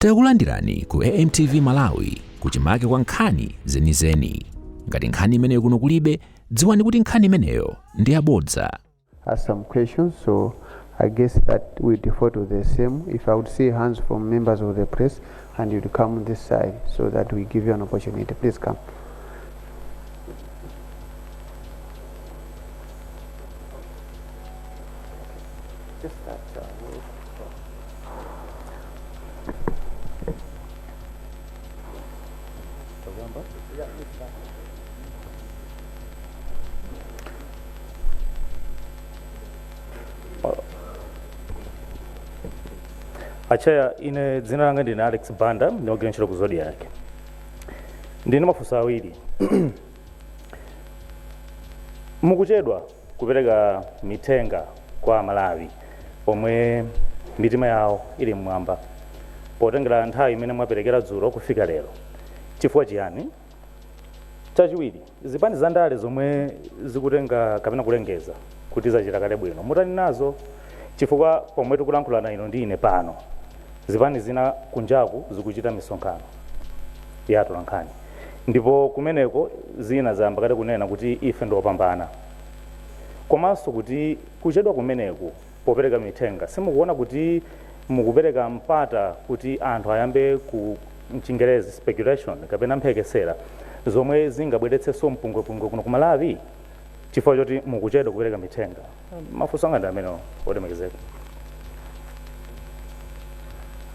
Takulandirani ku AMTV Malawi kuchimake kwa nkhani zenizeni. Ngati nkhani imeneyo kuno kulibe, dziwani kuti nkhani imeneyo ndi yabodza. Ask some questions, so I guess that we defer to the same. If I would see hands from members of the press, and you'd come this side so that we give you an opportunity. Please come. Just that. A Chair, ine dzina langa ndine Alex Banda, ndimagwira ntchito ku Zodiak. Ndine mafunso awiri. Mukuchedwa kupereka mithenga kwa Amalawi pomwe mitima yawo ili mmwamba, potengera nthawi imene mwaperekera dzulo kufika lero, chifukwa chiyani? Chachiwiri, zipani za ndale zomwe zikutenga kapena kulengeza kuti zachita kale bwino, mutani nazo? Chifukwa pomwe tikulankhulana ino ndi ine pano, zipani zina kunjaku zikuchita misonkhano ya atolankhani, ndipo kumeneko zina zayamba kale kunena kuti ife ndiopambana. Komanso kuti kuchedwa kumeneku popereka mithenga, simukuona kuti mukupereka mpata kuti anthu ayambe ku mchingerezi speculation kapena mphekesera zomwe zingabweretsenso mpungwepungwe kuno ku Malawi chifukwa choti mukuchedwa kupereka mithenga? Mafunso anga ndi amenewo, olemekezeka.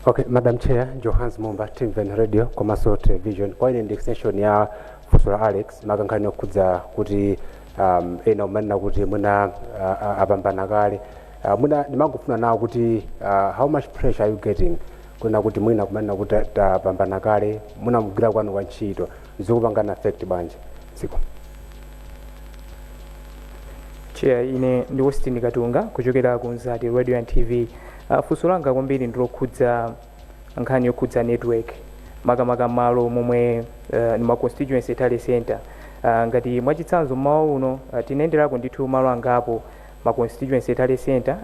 Okay, Madam Chair, Johans Mumba, Timveni Radio komanso Television. Kwa ine ndi extension ya funso la Alex, makankhani okhudza kuti ena umanena kuti mwina apambana kale. Mwina ndimangofuna nawo kuti how much pressure are you getting kunena kuti mwina kumanena kuti tapambana kale, mwina mugwira kwanu kwa ntchito zikupangana affect bwanji dziko? Chair, ine ndi Austin Katunga kuchokera ku Nzati Radio and TV. Funso langa kwambiri ndilokhudza nkhani yokhudza network, makamaka malo momwe ni ma constituency tally center. Ngati mwachitsanzo mmawa uno tinayenderako ndithu malo angapo ma constituency tally center,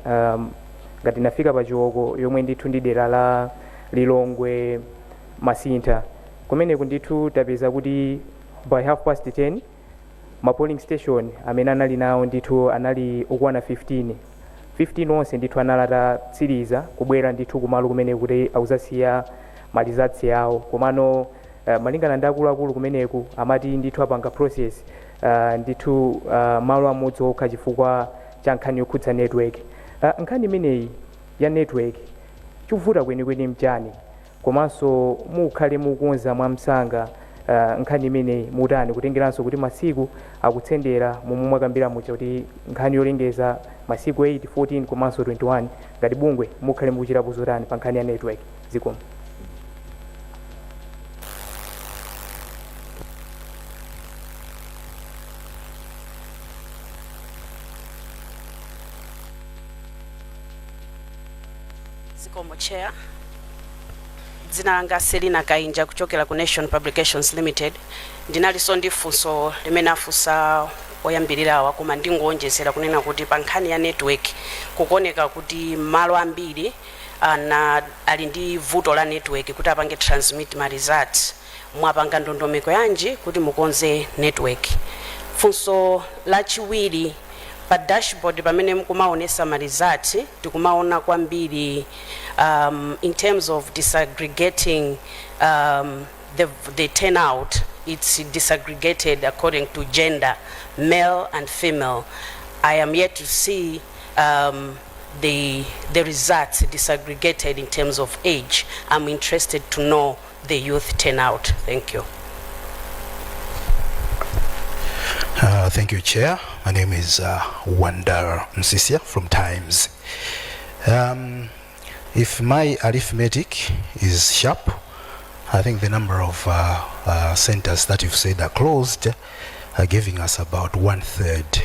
ngati nafika pa Chiwoko yomwe ndithu ndi dera la Lilongwe Masintha, kumeneku ndithu tapeza kuti by 10:30 ma polling station amene anali nawo ndithu anali okwana 15. 15 onse ndithu anali atatsiriza kubwera ndithu kumalo kumene kuti akuzasiya ma results yawo. Komano malingana ndi akuluakulu kumeneku amati ndithu apanga process ndithu malo amodzi okha chifukwa cha nkhani yokhudza network. Nkhani imeneyi ya network chikuvuta kwenikweni mchani? Komanso mukhale mukukonza mwamsanga nkhani imeneyi mutani, kutengeranso kuti masiku akutsendera momwe mwakambira muja kuti nkhani yolengeza masiku 8, 14 komanso 21, ngati bungwe mukhale mukuchitapo zotani pa nkhani ya network? Zikomo. Zikomo, Chair. Dzina langa Selina Kainja kuchokera ku Nation Publications Limited. Ndinalinso ndi funso limene afunsa oyambirirawa, koma ndingowonjezera kunena kuti pa nkhani ya network kukuoneka kuti malo ambiri ana ali ndi vuto la network kuti apange transmit ma results. Mwapanga ndondomeko yanji kuti mukonze network? Funso lachiwiri, pa dashboard pamene mukumaonesa ma results, tikumaona kwambiri in terms of disaggregating the turnout, it's disaggregated according to gender, male and female. I am yet to see the results disaggregated in terms of age. I'm interested to know the youth turnout. Thank you. Thank you, Chair. My name is Wanda Msisia from Times. If my arithmetic is sharp, I think the number of centers that you've said are closed are giving us about 1/3.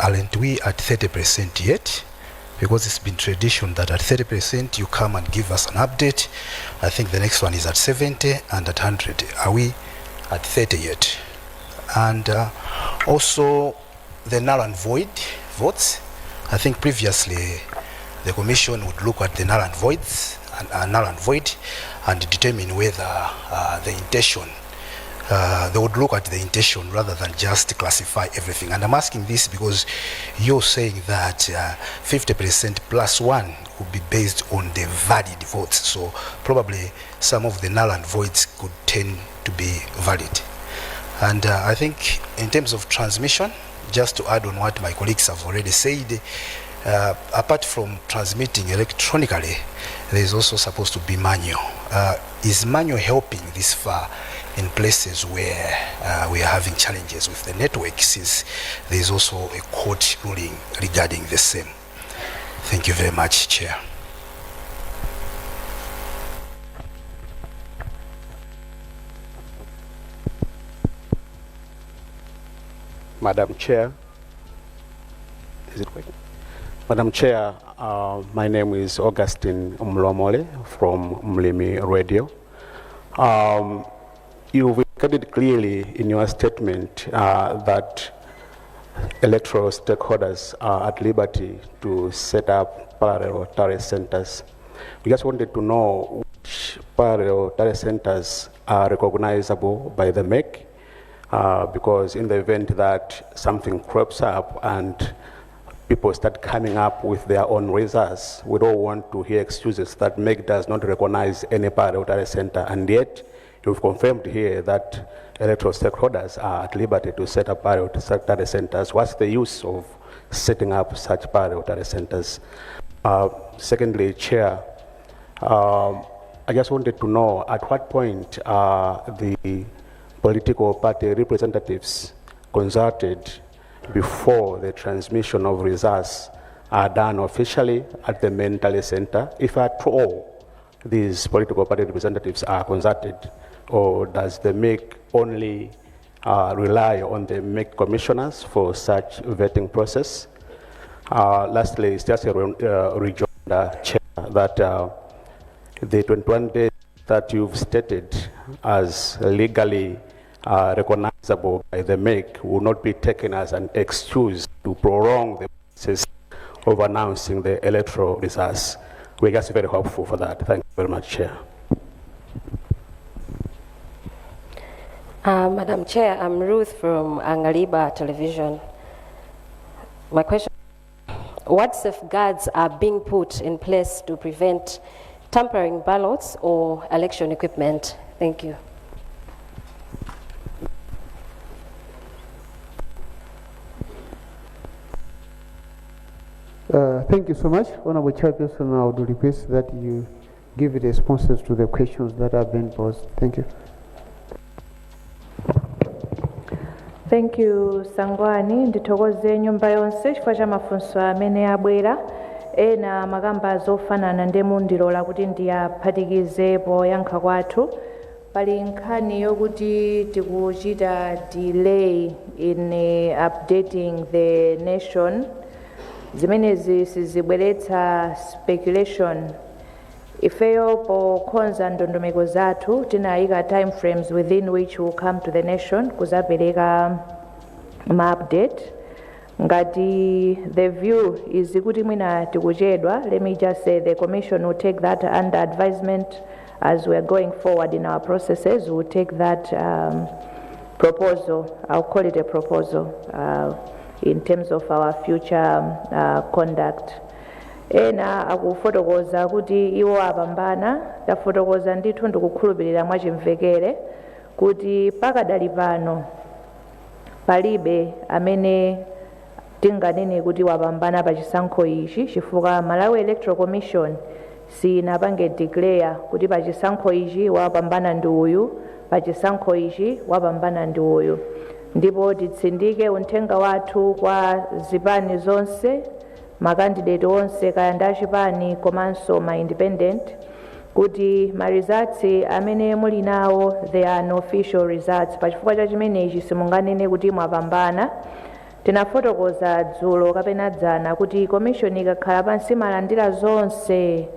Aren't we at 30% yet? Because it's been tradition that at 30% you come and give us an update. I think the next one is at 70 and at 100. Are we at 30 yet? And also the null and void votes. I think previously the Commission would look at the null and voids null and void, and determine whether the intention, they would look at the intention rather than just classify everything. And I'm asking this because you're saying that 50% plus one would be based on the valid votes. So probably some of the null and voids could tend to be valid. And I think in terms of transmission, just to add on what my colleagues have already said, apart from transmitting electronically, there is also supposed to be manual. Is manual helping this far in places where we are having challenges with the network, since there is also a court ruling regarding the same? Thank you very much, Chair. Madam Chair, is it working? Madam Chair, my name is Augustine Mlomole from Mlimi Radio. You've indicated clearly in your statement that electoral stakeholders are at liberty to set up parallel tally centers. We just wanted to know which parallel tally centers are recognizable by the MEC, because in the event that something crops up and people start coming up with their own results, we don't want to hear excuses that MEC does not recognize any parallel tally center, and yet you've confirmed here that electoral stakeholders are at liberty to set up parallel tally centers. What's the use of setting up such parallel tally centers? Secondly, Chair, I just wanted to know at what point the political party representatives consulted before the transmission of results are done officially at the main tally center, if at all these political party representatives are consulted, or does the MEC only rely on the MEC commissioners for such vetting process? Lastly, it's just a rejoinder, Chair, that the 21 days that you've stated as legally recognizable by the MEC will not be taken as an excuse to prolong the process of announcing the electoral results. We're just very hopeful for that. Thank you very much, Chair. Madam Chair, I'm Ruth from Angaliba Television. My question, what safeguards are being put in place to prevent tampering ballots or election equipment? Thank you. Thank you so much. Honorable Chairperson, I would request that you give responses to the questions that have been posed. Thank you. Thank you, Sangwani. Ndithokoze nyumba yonse chifukwa cha mafunso amene abwera. Ena makamba zofanana ndi mundilola kuti ndiyaphatikize poyankha kwathu. Pali nkhani yokuti tikuchita delay in updating the nation. Zimenezi sizibweretsa speculation. Ifeyo pokonza ndondomeko zathu tinayika time frames within which will come to the nation kuzapereka ma update. Ngati the view is kuti mwina tikuchedwa, let me just say the commission will take that under advisement as we are going forward in our processes. We will take that proposal, I'll call it a proposal, in terms of our future conduct. Ena akufotokoza kuti iwo apambana. Tafotokoza ndithu ndikukhulupirira mwachimvekere kuti pakadali pano palibe amene tinganene kuti wapambana pa chisankho ichi, chifukwa Malawi Electoral Commission sinapange declare kuti pa chisankho ichi wapambana ndi uyu, pa chisankho ichi wapambana ndi uyu. Ndipo titsindike uthenga wathu kwa zipani zonse, makandidate onse, kaya ndi achipani komanso ma independent, kuti ma results amene muli nawo, they are unofficial results. Pachifukwa cha chimenechi simunganene kuti mwapambana. Tinafotokoza dzulo kapena dzana kuti commission ikakhala pansi malandira zonse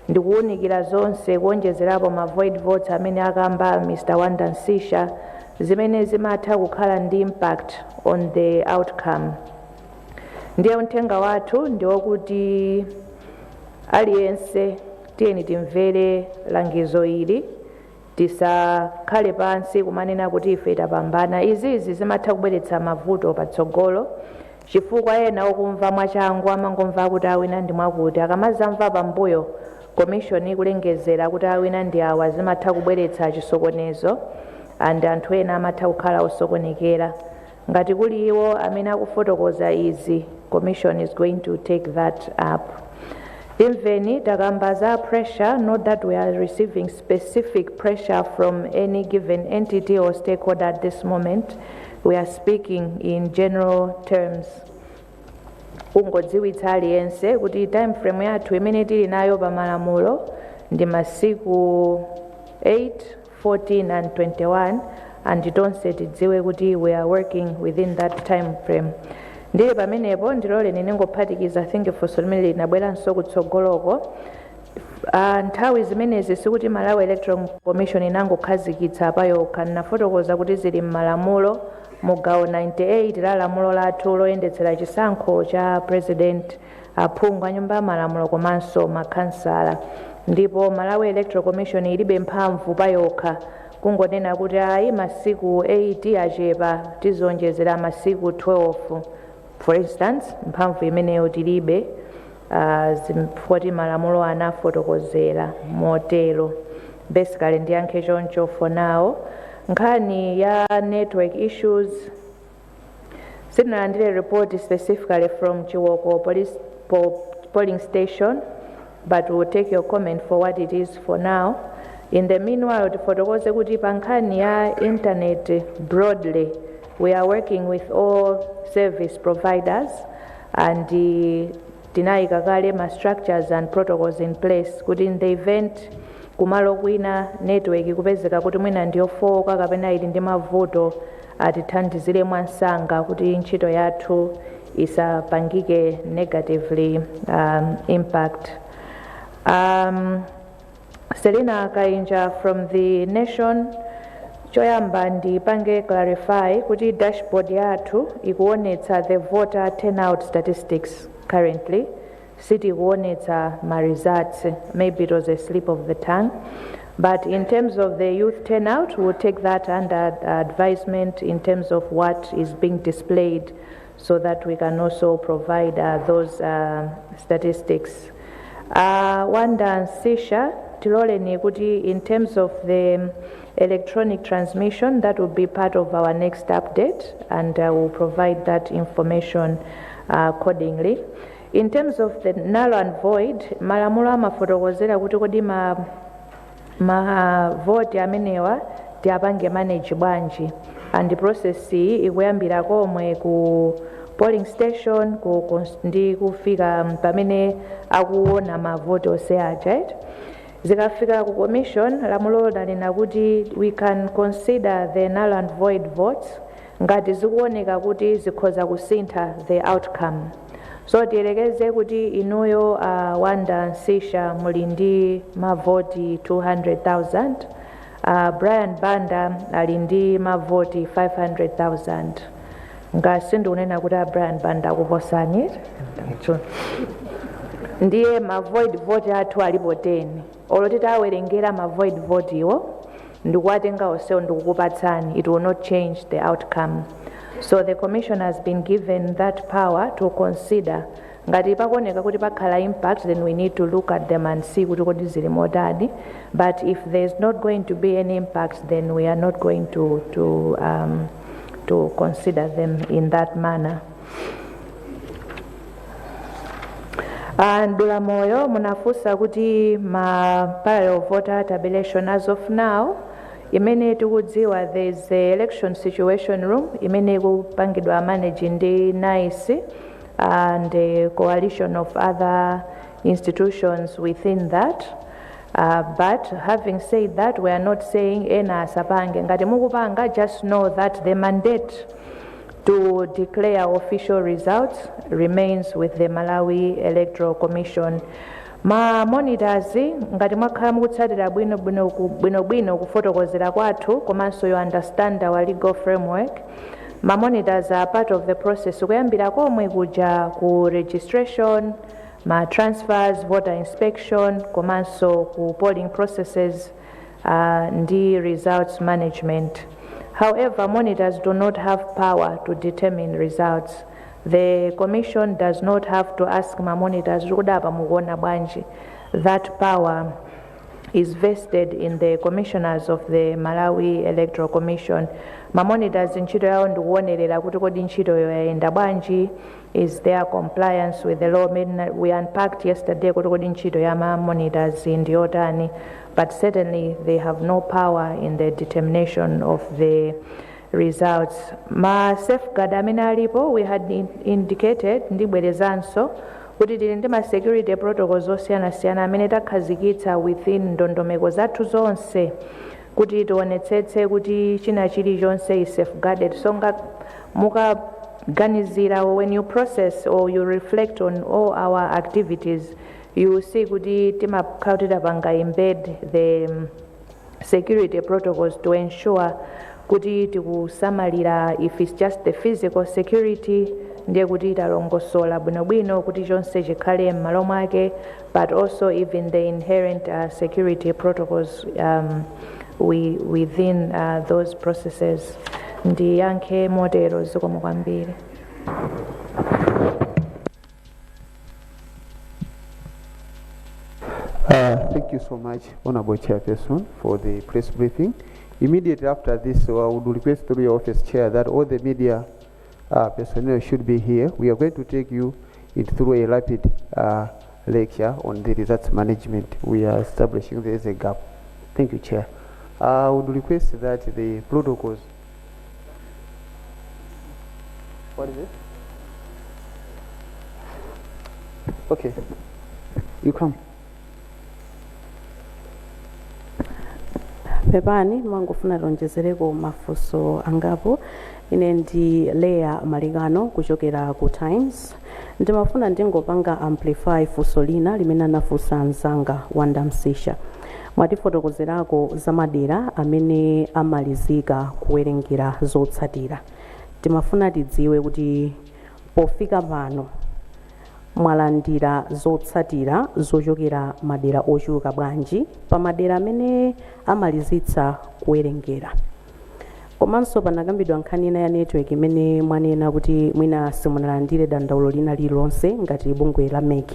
ndikuwunikira zonse, kuonjezerapo ma void votes amene akamba Mr. Wanda Nsisha, zimene zimatha kukhala ndi impact on the outcome. Ndiye uthenga wathu ndi wokuti aliyense Tiyeni timvere langizo ili, tisakhale pansi kumanena kuti ife tapambana. Izizi zimatha kubweretsa mavuto patsogolo, chifukwa ena okumva mwachangu amangomva kuti awina ndi mwakuti, akamazamva pambuyo commission ikulengezera kuti awina ndi awa, zimatha kubweretsa chisokonezo and anthu ena amatha kukhala osokonekera. Ngati kuli iwo amene akufotokoza izi, commission is going to take that up. Timveni takamba za pressure. Not that we are receiving specific pressure from any given entity or stakeholder at this moment. We are speaking in general terms, kungodziwitsa aliyense kuti time frame yathu imene tili nayo pa malamulo ndi masiku 8, 14 and 21, and tonse tidziwe kuti we are working within that time frame. Ndili pamenepo, ndilole ninengophatikiza think funso limene linabweranso kutsogoloko. Nthawi zimenezi sikuti Malawi Electoral Commission inangokhazikitsa payokha. Nafotokoza kuti zili m'malamulo, mu gawo 98 la lamulo lathu loyendetsera chisankho cha president, aphungu a nyumba ya malamulo komanso makhansala. Ndipo Malawi Electoral Commission ilibe mphamvu payokha kungonena kuti ayi, masiku 8 achepa, tizonjezera masiku 12, for instance. Mphamvu imeneyo tilibe, zifukwa malamulo anafotokozera motero. Basically ndiyankhe choncho for now. Nkhani ya network issues, sitinalandire report specifically from Chiwoko police polling station, but we'll take your comment for what it is for now. In the meanwhile, tifotokoze kuti pa nkhani ya internet broadly, we are working with all service providers and tinayika kale ma structures and protocols in place kuti in the event kumalo kwina network kupezeka kuti mwina ndiyofowoka kapena ili ndi mavuto, atithandizire mwansanga kuti ntchito yathu isapangike negatively impact. Selina Kainja from The Nation, choyamba ndipange clarify kuti dashboard yathu ikuonetsa the voter turnout statistics currently, sitikuonetsa ma results. Maybe it was a slip of the tongue, but in terms of the youth turnout, we'll take that under advisement in terms of what is being displayed so that we can also provide those statistics. Wanda Nsisha, tiloleni kuti in terms of the electronic transmission, that will be part of our next update and we'll provide that information accordingly. In terms of the null and void, malamulo amafotokozera kuti kodi ma voti amenewa tiapange manage bwanji, and process iyi ikuyambira komwe ku polling station ndi kufika pamene akuona mavoti onse aja, right? Zikafika ku commission, lamulo lanena kuti we can consider the null and void votes ngati zikuoneka kuti zikhoza kusintha the outcome. So tiyerekeze kuti inuyo, Wanda Nsisha, muli ndi mavoti 200,000, Brian Banda ali ndi mavoti 500,000. Ngasi ndikunena kuti a Brian Banda akuposani, ndiye ma void vote athu alipo 10. Olo titawerengera ma void vote iwo ndikuwatenga onsewo ndikukupatsani, it will not change the outcome. So the commission has been given that power to consider ngati pakuoneka kuti pakhala impact, then we need to look at them and see kuti kodi zili motani. But if there's not going to be any impact, then we are not going to consider them in that manner. Ndulamoyo, munafunsa kuti ma parallel voter tabulation, as of now imene tikudziwa, there's a election situation room imene ikupangidwa manage ndi NICE and a coalition of other institutions within that. But having said that, we are not saying ena asapange. Ngati mukupanga, just know that the mandate to declare official results remains with the Malawi Electoral Commission. Ma monitors, ngati mwakhala mukutsatira bwinobwino kufotokozera kwathu komanso you understand our legal framework, ma monitors are part of the process kuyambira komwe kuja ku registration. Ma transfers, voter inspection, komanso ku polling processes ndi results management. However, monitors do not have power to determine results. The commission does not have to ask ma monitors kuti apa mukuona bwanji. That power is vested in the commissioners of the Malawi Electoral Commission. Ma monitors ntchito yawo ndikuonerera kuti kodi ntchitoyo yayenda bwanji, is there compliance with the law. We unpacked yesterday kuti kodi ntchito ya ma monitors ndiyotani, but certainly they have no power in the determination of the results. Ma safeguard amene alipo, we had indicated, ndibwerezanso kuti tili ndi ma security protocols osiyanasiyana amene takhazikitsa within ndondomeko zathu zonse kuti tionetsetse kuti china chilichonse is safeguarded. So nga mukaganizira, when you process or you reflect on all our activities, you will see kuti timakhala kuti tapanga embed the security protocols to ensure kuti tikusamalira. If it's just the physical security, ndiye kuti talongosola bwinobwino kuti chonse chikhale m'malo mwake, but also even the inherent security protocols within those processes. Ndiyankhe motero, zikomo kwambiri. Thank you so much, Honorable Chairperson, for the press briefing. Immediately after this, I would request through your office chair that all the media personnel should be here. We are going to take you through a rapid lecture on the results management. We are establishing there is a gap. Thank you, Chair. I would request that the protocols. What is it? Okay, you come. Pepani, mangofuna tionjezereko mafunso angapo. Ine ndi Leya Malikano kuchokera ku Times. Ndimafuna ndingopanga amplify funso lina limene anafunsa mzanga Wanda Msisha. Mwatifotokozerako za madera amene amalizika kuwerengera zotsatira. Timafuna tidziwe kuti pofika pano mwalandira zotsatira zochokera madera ochuluka bwanji pa madera amene amalizitsa kuwerengera? Komanso panakambidwa nkhani ina ya network imene mwanena kuti mwina simunalandire dandaulo lina lililonse ngati bungwe la MEC,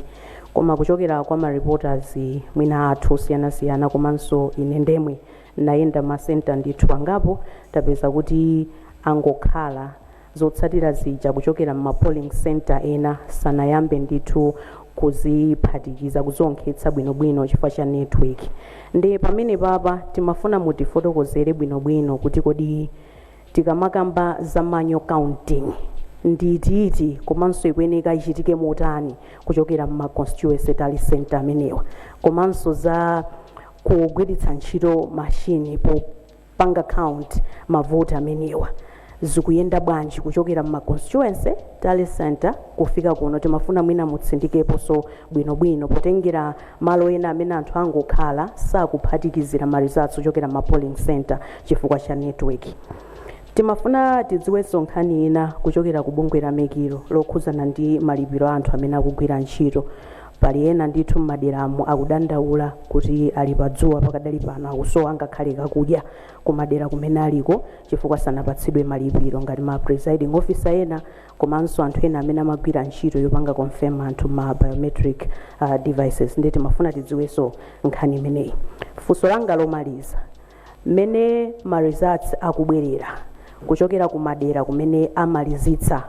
koma kuchokera kwa ma reporters mwina athu osiyanasiyana komanso ine ndemwe nayenda masenta ndithu angapo, tapeza kuti angokhala zotsatira zija kuchokera ma polling center ena sanayambe ndithu kuziphatikiza, kuzonkhetsa bwinobwino chifukwa cha network. Ndi pamene papa timafuna mutifotokozere bwinobwino kuti kodi tikamakamba za manual counting ndititi, komanso ikuyeneka ichitike motani kuchokera mma constituency tally center amenewa, komanso za kugwiritsa ntchito machine popanga count mavoti amenewa zikuyenda bwanji kuchokera mma constituency tally center kufika kuno. Timafuna mwina mutsindikeponso bwinobwino potengera malo ena amene anthu angokhala sakuphatikizira ma results kuchokera ma polling center chifukwa cha network. Timafuna tidziwenso nkhani ina kuchokera ku bungwe la MEC lokhuzana ndi malipiro a anthu amene akugwira ntchito. Pali ena ndithu m'maderamo akudandaula kuti ali padzuwa pakadali pano, akusowa ngakhale kakudya kumadera kumene aliko chifukwa sanapatsidwe malipiro, ngati ma presiding officer ena komanso anthu ena amene amagwira ntchito yopanga confirm anthu ma biometric devices. Ndiye timafuna tidziwenso nkhani imeneyi. Funso langa lomaliza, mmene ma results akubwerera kuchokera kumadera kumene amalizitsa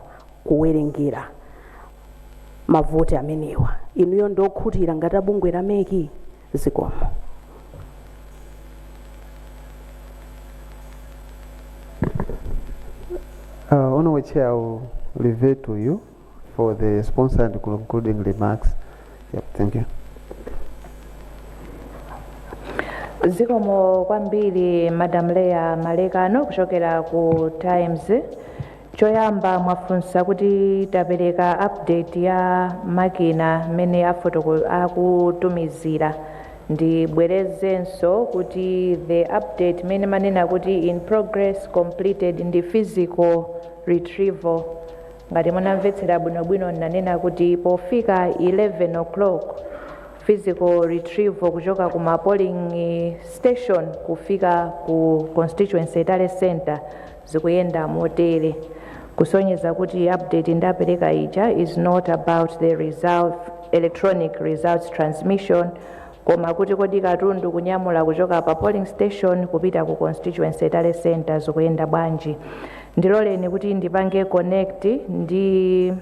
kuwerengera mavoti amenewa, inuyo ndokhutira ngati abungwe la MEC? Zikomo. Honorable Chair, I will revert to you for the sponsor and concluding remarks. Yep, thank you. Zikomo kwambiri, Madam Leya Malekano kuchokera ku Times. Choyamba, mwafunsa kuti tapereka update ya makina mmene afotoko akutumizira. Ndibwerezenso kuti the update imene manena kuti in progress, completed ndi physical retrieval. Ngati munamvetsera bwinobwino, nanena kuti pofika 11 o'clock, physical retrieval kuchoka ku ma polling station kufika ku constituency tally center zikuyenda motere, kusonyeza kuti update ndapereka ija is not about the result, electronic results transmission, koma kuti kodi katundu kunyamula kuchoka pa polling station kupita ku constituency tally center zikuyenda bwanji. Ndiloleni kuti ndipange connect ndi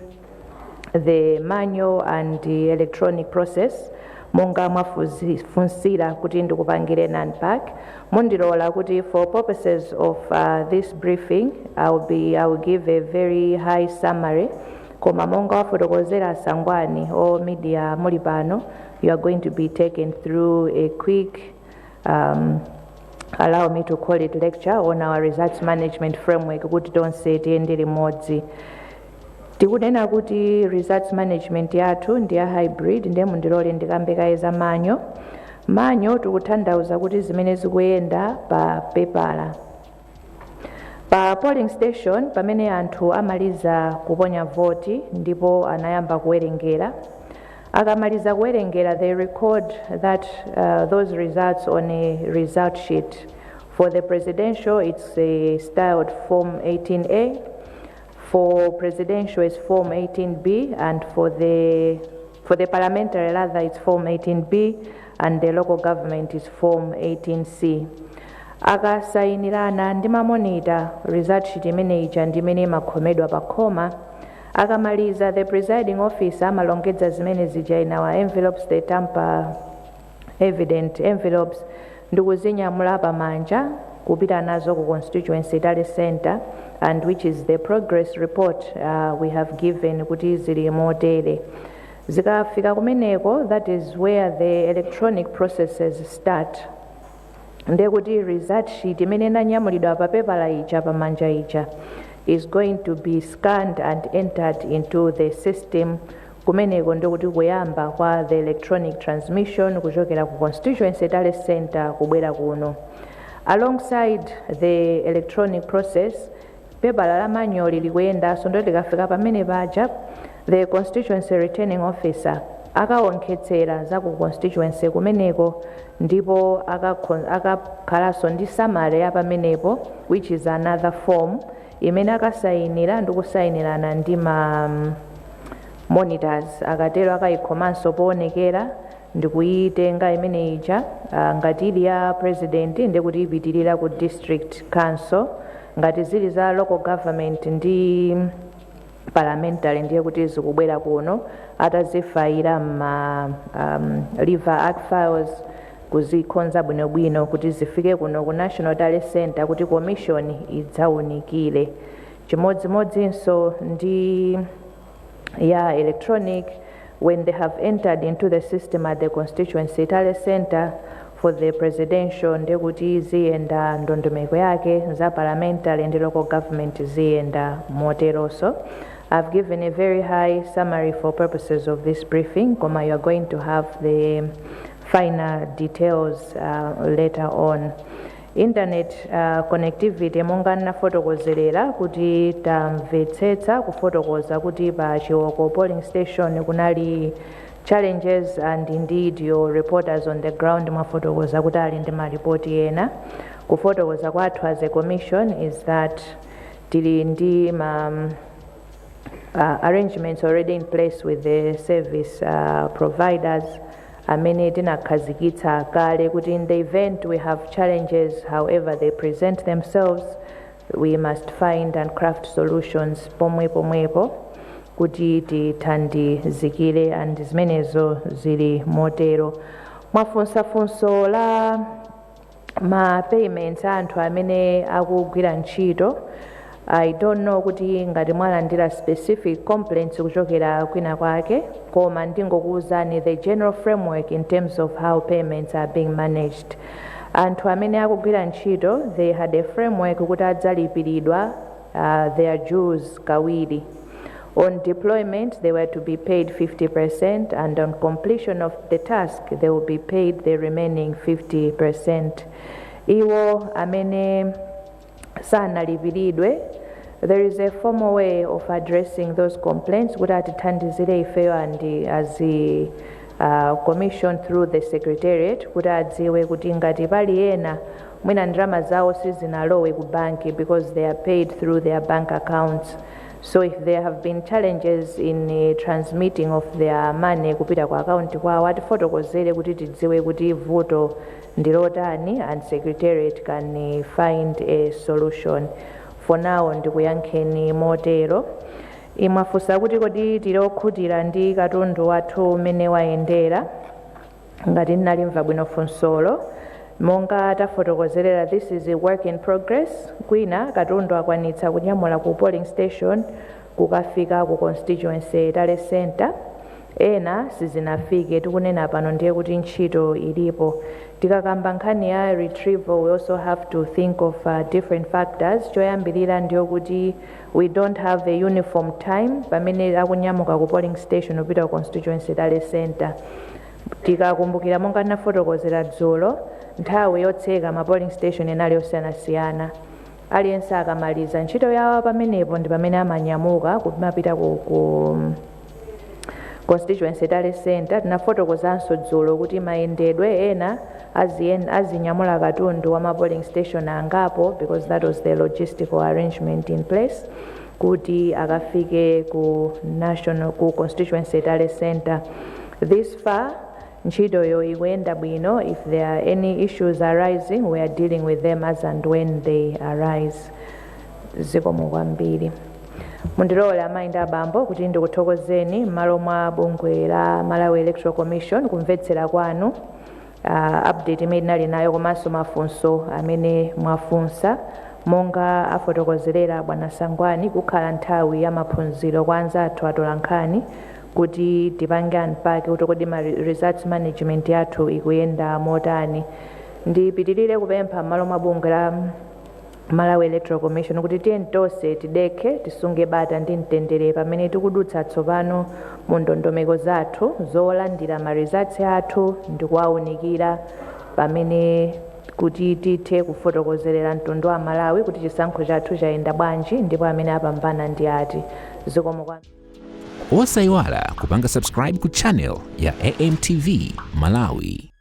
the manual and the electronic process monga mwafunsira kuti ndikupangire unpack. Mundilola kuti for purposes of this briefing I will give a very high summary, koma monga wafotokozera Sangwani, all media muli pano, you are going to be taken through a quick, allow me to call it lecture, on our results management framework kuti tonse tiyende limodzi. Tikunena kuti results management yathu ndi ya hybrid, ndiye mundilole ndikambe kaye za manual. Manual tikutanthauza kuti zimene zikuyenda pa pepala pa polling station pamene anthu amaliza kuponya voti ndipo anayamba kuwerengera. Akamaliza kuwerengera, they record those results on a result sheet. For the presidential, it's a styled Form 18A. For presidential, it's Form 18B, and for the parliamentary rather, it's Form 18B, and the local government is Form 18C. Akasayinirana ndi ma monitor, result sheet imene ija ndi imene imakhomedwa pa khoma. Akamaliza, the presiding officer amalongedza zimene zija in our envelopes, the tamper evident envelopes, ndikuzinyamula pamanja kupita nazo ku constituency tally center, and which is the progress report we have given kuti zili motere. Zikafika kumeneko, that is where the electronic processes start. Ndekuti result sheet imene inanyamulidwa pa pepala ija pamanja ija is going to be scanned and entered into the system. Kumeneko ndikuti kuyamba kwa the electronic transmission kuchokera ku constituency tally center kubwera kuno. Alongside the electronic process, pepala la manual likuyendanso. Ndo likafika pamene paja, the constituency returning officer akawonkhetsera za ku constituency kumeneko, ndipo akakhalanso ndi summary ya pamenepo, which is another form imene akasayinira ndi kusayinirana ndi ma monitors. Akatero akayikhomanso poonekera ndikuyitenga imene ija. Ngati ili ya president, ndikuti ipitirira ku district council. Ngati zili za local government ndi parliamentary, ndiye kuti zikubwera kuno atazifayira ma lever arch files, kuzikonza bwinobwino kuti zifike kuno ku National Tally Center kuti commission idzawunikire. Chimodzimodzinso ndi ya electronic. When they have entered into the system at the constituency tally center, for the presidential ndekuti ziyenda ndondomeko yake, za parliamentary ndi local government ziyenda moteronso. I've given a very high summary for purposes of this briefing, koma you are going to have the final details later on. Internet connectivity, monga nafotokozerera kuti tamvetsetsa kufotokoza kuti pa Chiwoko polling station kunali challenges, and indeed your reporters on the ground mwafotokoza kuti ali ndi malipoti ena. Kufotokoza kwathu as a commission is that tili ndi ma arrangements already in place with the service providers amene tinakhazikitsa kale kuti in the event we have challenges, however they present themselves, we must find and craft solutions pomwe pomwepo kuti tithandizikire, and zimenezo zili motero. Mwafunsafunso la ma payments a anthu amene akugwira ntchito. I don't know kuti ngati mwalandira specific complaints kuchokera kwina kwake, koma ndingokuwuzani the general framework in terms of how payments are being managed. Anthu amene akugwira ntchito, they had a framework kuti adzalipiridwa their dues kawiri. On deployment, they were to be paid 50%, and on completion of the task, they will be paid the remaining 50%. Iwo amene sanalipiridwe There is a formal way of addressing those complaints kuti atithandizire ifeyo and as a commission through the secretariat, kuti adziwe kuti ngati pali ena mwina ndalama zawo sizinalowe ku banki because they are paid through their bank accounts. So if there have been challenges in transmitting of their money kupita ku account kwawo, atifotokozere kuti tidziwe kuti vuto ndilotani and secretariat can find a solution. For now ndikuyankheni motero. Mwafunsa kuti kodi tili okhutira ndi katundu wathu umene wayendera, ngati ndinalimva bwino funsolo. Monga tafotokozerera, this is a work in progress. Kwina katundu akwanitsa kunyamula ku polling station kukafika ku constituency tally center, ena sizinafike. Tikunena pano ndiye kuti ntchito ilipo. Tikakamba nkhani ya retrieval, we also have to think of different factors. Choyambirira ndiyo kuti we don't have a uniform time pamene akunyamuka ku polling station kupita ku constituency tally center. Tikakumbukira, monga ndinafotokozera dzulo, nthawi yotseka ma polling station inali yosiyanasiyana. Aliyense akamaliza ntchito yawo pamenepo ndi pamene amanyamuka kumapita ku constituency tally center. Tinafotokozanso dzulo kuti mayendedwe ena azinyamula katundu wa ma polling station angapo, because that was the logistical arrangement in place kuti akafike ku constituency tally center. This far ntchitoyo ikuyenda bwino. If there are any issues arising, we are dealing with them as and when they arise. Zikomo kwambiri. Mundilole, amayi ndi abambo, kuti ndikuthokozeni m'malo mwa bungwe la Malawi Electoral Commission kumvetsera kwanu update imene tinali nayo komanso mafunso amene mwafunsa. Monga afotokozerera bwana Sangwani, kukhala nthawi ya maphunziro kwa anzathu atolankhani kuti tipange unpack kuti kodi ma results management yathu ikuyenda motani. Ndipitirire kupempha m'malo mwa bungwe la Malawi Electoral Commission kuti tiye tonse tidekhe, tisunge bata ndi mtendere pamene tikudutsa tsopano mu ndondomeko zathu zolandira ma results athu ndi kuwaunikira pamene kuti tithe kufotokozerera mtundu wa Malawi kuti chisankho chathu chayenda bwanji ndipo amene apambana ndi ati. Zikomo kwa Osayiwala kupanga subscribe ku channel ya AMTV Malawi.